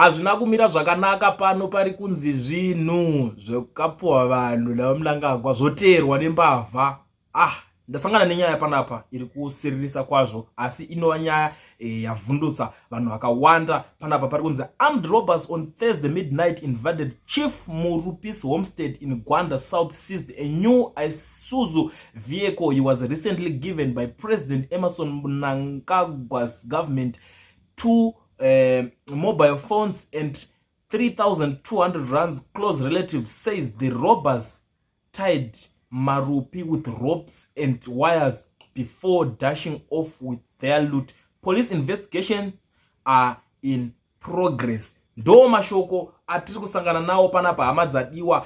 Hazvina kumira zvakanaka pano. Pari kunzi zvinhu zvakapuwa vanhu naVaMnangagwa zvoteerwa nembavha. Ah, ndasangana nenyaya panapa iri kusiririsa kwazvo, asi inova nyaya yavhundutsa vanhu vakawanda. Panapa pari kunzi armed robbers on Thursday midnight invaded Chief Murupis homestead in Gwanda South, seized a new Isuzu vehicle he was recently given by President Emmerson Mnangagwa's government, two mobile phones and 3200 rands. Close relatives says the robbers tied Marupi with ropes and wires before dashing off with their loot. Police investigations are in progress. Ndo mashoko atiri kusangana nawo panapa, hama dzadiwa.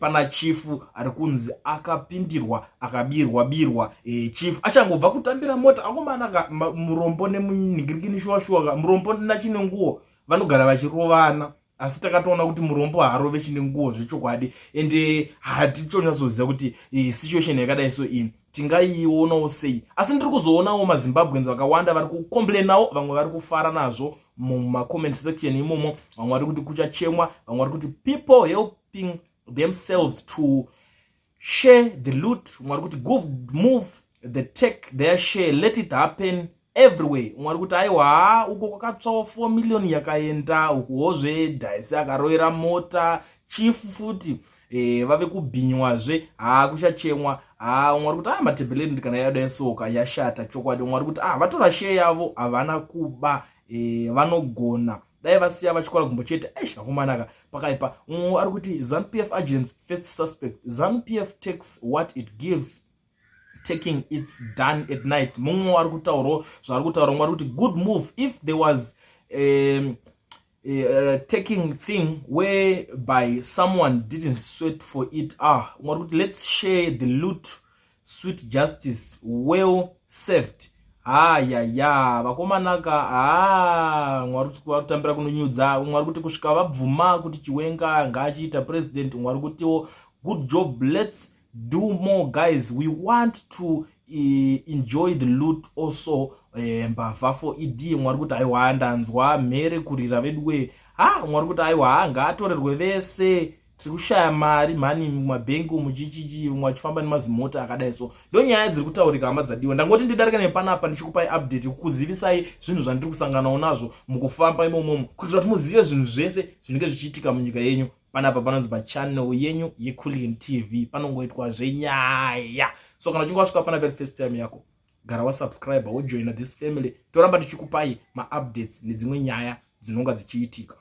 Pana chief ari kunzi akapindirwa, akabirwa birwa. Chief achangobva kutambira mota. Akomana, murombo nemunhingirikini, shuwa shuwa, murombo nachine nguo vanogara vachirovana, asi takatoona kuti murombo haarove chine nguo zvechokwadi. Ende hatichonyatsoziva kuti situation yakadai so iyi tingaionawo sei, asi ndiri kuzoonawo maZimbabweans vakawanda vari kucomplainawo, vamwe vari kufara nazvo mumacomment section imomo, vamwe vari kuti kuchachemwa, vamwe vari kuti people helping themselves to share the loot, vamwe vari kuti good move, they take their share, let it happen everywhere, umwe ari kuti aiwa, uko kwakatsvawo 4 million yakaenda ukuwozve, dhaisi akarovera mota chief futi, vave kubhinywazve, haa, kuchachemwa. Ha, umwe ari kuti a Matebeleland kana yadai soka yashata chokwadi. Umwe ari kuti a vatora share yavo, havana kuba, vanogona dai vasiya vachikora gumbo chete. Eish, akomanaka, pakaipa. Umwe ari kuti ZANU PF agents first suspect, ZANU PF takes what it gives, taking its done at night. Mumwe ari kutaurawo zvaari kutaura. Mumwe ari kuti good move, if there was taking thing whereby someone didn't sweat for it. Ah, umwe ari kuti let's share the loot, sweet justice well served. Hayaya, vakomanaka, ha, mwari kutambira kunonyudza. Mwari kuti kusvika vabvuma kuti Chiwenga ngaachiita president. Mwari kutiwo good job, let's do more guys, we want to enjoy the loot also. Mbavha for ED. Mwari kuti aiwa, ndanzwa mhere kurira vedu. Ha, mwari kuti aiwa, ngaatorerwe vese, tiri kushaya mari mhani mumabhengi umu, chichichi, umwe achifamba nemazimota akadai. So ndo nyaya dziri kutaurika, hama dzadiwa. Ndangoti ndidarika nepanapa ndichikupai update, kukuzivisai zvinhu zvandiri kusanganawo nazvo mukufamba imomomo, kuitira kuti muzive zvinhu zvese zvinenge zvichiitika munyika yenyu. Panapa panonzi pachannel yenyu yeCulian TV, panongoitwa zvenyaya. So kana uchinge wasvika panapa first time yako, gara wasubscribe, wojoina this family, toramba tichikupai maupdates nedzimwe nyaya dzinonga dzichiitika.